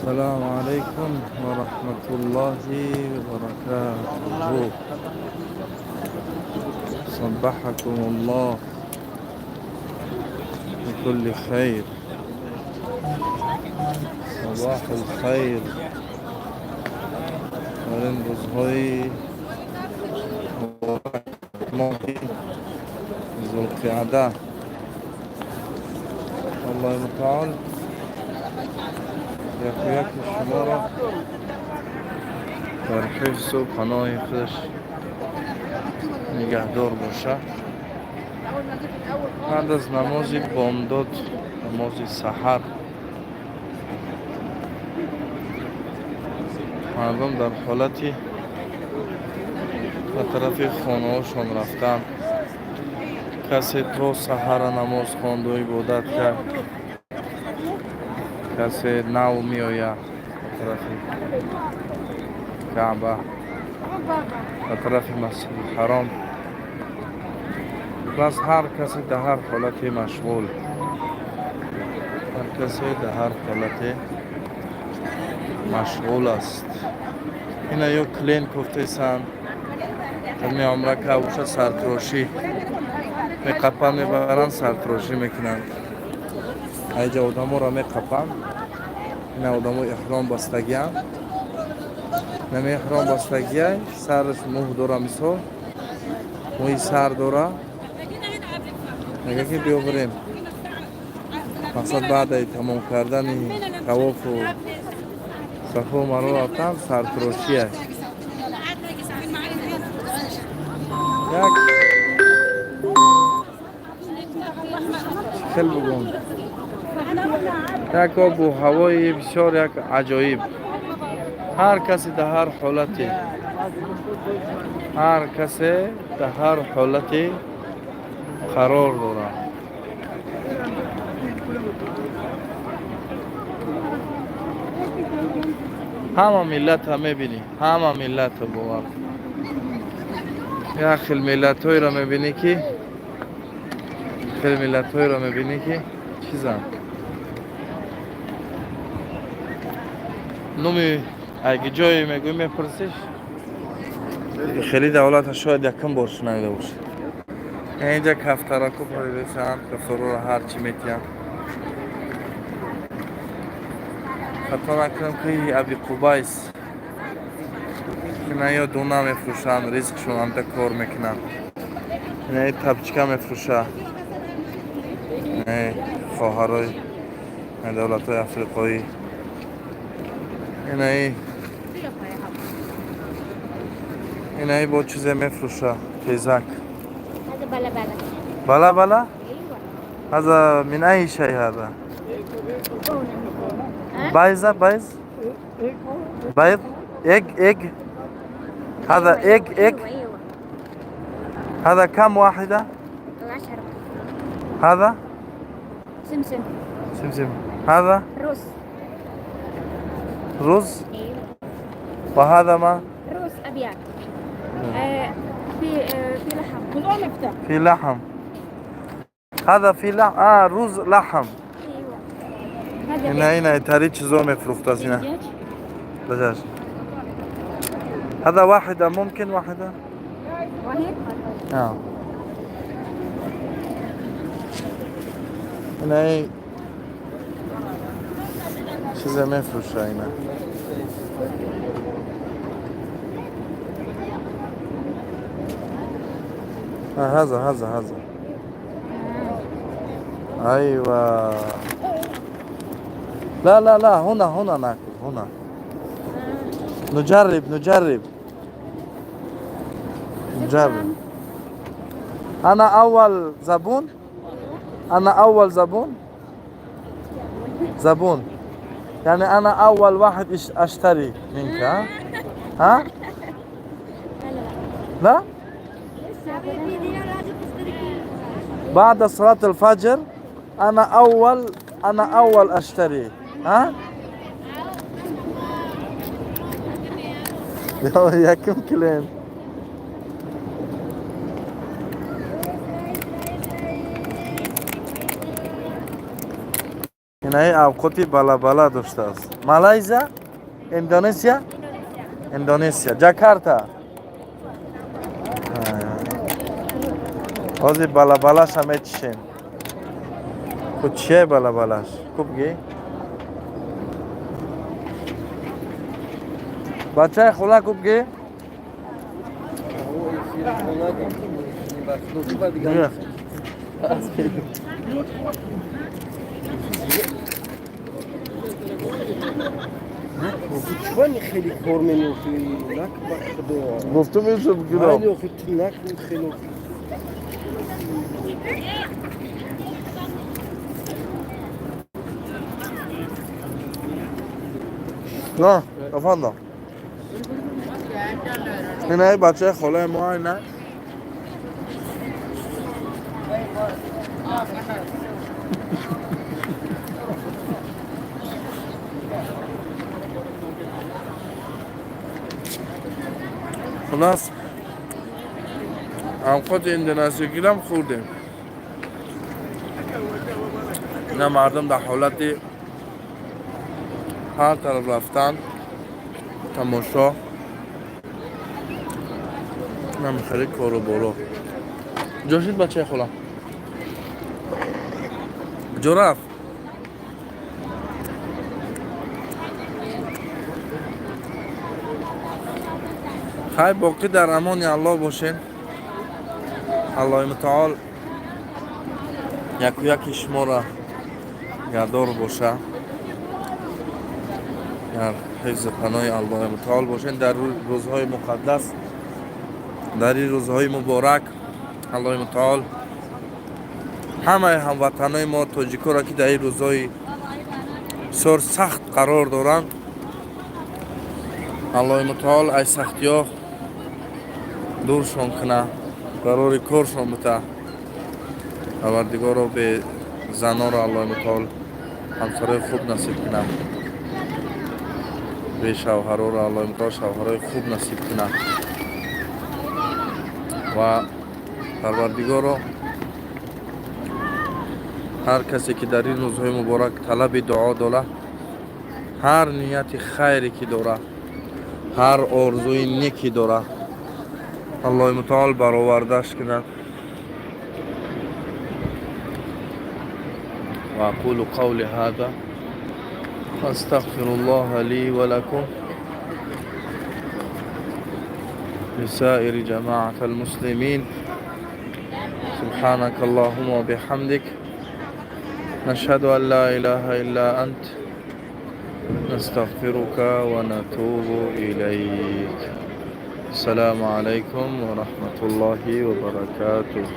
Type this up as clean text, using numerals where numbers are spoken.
Ассалому алайкум ва раҳматуллоҳи ва баракатуҳу. Саббаҳакум Аллоҳ бикулли хайр. Сабоҳул хайр. Дар ин рӯзҳои моҳи Зулқиъда Аллоҳи мутаол яку яки шуморо дар ҳифзу паноҳи худаш нигаҳдор боша. Баъд аз намози бомдод, намози саҳар, мардум дар ҳолати ба тарафи хонаҳошон рафтан. Касе то саҳара намоз хонду ибодат кард, касе нав меояд ба тарафи Каъба, ба тарафи Масҷиди Ҳаром. Бас ҳар касе дар ҳар ҳолате машғул, ҳар касе дар ҳар ҳолате машғул аст. Ина ё клиент кофтесанд, меомра кабоша, сартирошӣ меқапан, мебаранд, сартирошӣ мекунанд. Айҷа одаморо меқапанд. Ина одамо эҳром бастагианд, нами эҳром бастагиай, сараш мӯҳ дора, мисол, мӯи сар дора, мега ки биё бирем. Мақсад, баъдаи тамом кардани тавофу Сафо Марва рафтан, сартирошия. Як хел бугум, як обу ҳавои бисёр як аҷоиб. Ҳар касе дар ҳар ҳолате, ҳар касе дар ҳар ҳолате қарор дорад. Ҳама миллатро мебинӣ, ҳама миллатро, бовар, як хел миллатҳоеро мебинӣ, ки хел миллатҳоеро мебинӣ, ки чизанд, номи аги ҷое мегӯӣ, мепурсиш, хеле давлата шояд якум бор шунаида бошад. Инҷа кафтараку паридесанд, кафтароро ҳарчи метиҳанд. Хато накунам, ки Аби Қубайс ина ё дона мефурӯшанд, ризқшон ҳамта кор мекунанд. Ина тапчика мефурӯша, хоҳарои давлатҳои африқоӣ. Инаи бо чизе мефурӯша, тезак. هذا بلا بلا. بلا بلا. ايوه. هذا من أي شيء هذا؟ بيضة، بيض، بيض، egg، egg، هذا egg، egg. ايوه ايوه. هذا كم واحدة؟ 10. هذا؟ سمسم. سمسم. هذا؟ رز. رز. ايوه. وهذا ما؟ رز ابيض، في لحم. في لحم، هذا في لحم، رز لحم. ايوه، هذا. هنا هنا تاري چیزا مفروخت است. اینا دجاج. دجاج. هذا واحدة، ممكن واحدة؟ واحد. آه. اینا ای چیز مفروشه اینا. آه، هذا هذا هذا، ايوه. لا لا لا، هنا هنا ناكل، هنا نجرب، نجرب، نجرب. انا اول زبون، انا اول زبون، زبون، يعني انا اول واحد اشتري منك. ها ها. لا، بعد صلاة الفجر انا اول، انا اول اشتري. ها، يا كم كلين. Инаи авқоти балабала доштааст. Малайзия, Индонезия, Индонезия, Ҷакарта. Ҳозир балабалаша мечишем. Ку чие балабалаш? Ку бигӣ? Бачаи хола, ку бигӣ? Бия. Чӣ хеле кор менохӣ нак ба худо. Гуфтум, Юсуф гирам. Охи, ту накун хеле. На, афандам. Инаи бачаи холаи мо ина. Хулас, авқоти индонезиягирам хӯрдем. Ина мардум дар ҳолати ҳар тараф рафтан, тамошо, инам хеле кору боро ҷошид. Бачаи хола ҷо рафт. Хай, боқӣ дар амони Аллоҳ бошед. Аллоҳи мутаол яку яки шуморо гардор боша. Дар ҳифзу паноҳи Аллоҳи мутаол бошед. Дар рӯзҳои муқаддас, дар ин рӯзҳои муборак Аллоҳи мутаол ҳамаи ҳамватанои мо тоҷикоро, ки дар ин рӯзҳои бисёр сахт қарор доранд, Аллоҳи мутаол аз сахтиҳо дуршон куна, барори коршон бита. Парвардигоро, безаноро Аллоҳи мутаол ҳамсарои хуб насиб куна, бешавҳароро Аллоҳи мутаол шавҳарои хуб насиб куна. Ва Парвардигоро, ҳар касе ки дар ин рӯзҳои муборак талаби дуо дора, ҳар нияти хайре ки дора, ҳар орзуи неки дора, Аллоҳи мутаол баровардаш кунад. وأقول قولي هذا وأستغفر الله لي ولكم لسائر جماعة المسلمين. سبحانك اللهم وبحمدك، نشهد أن لا إله إلا أنت، نستغفرك ونتوب إليك. السلام عليكم ورحمة الله وبركاته.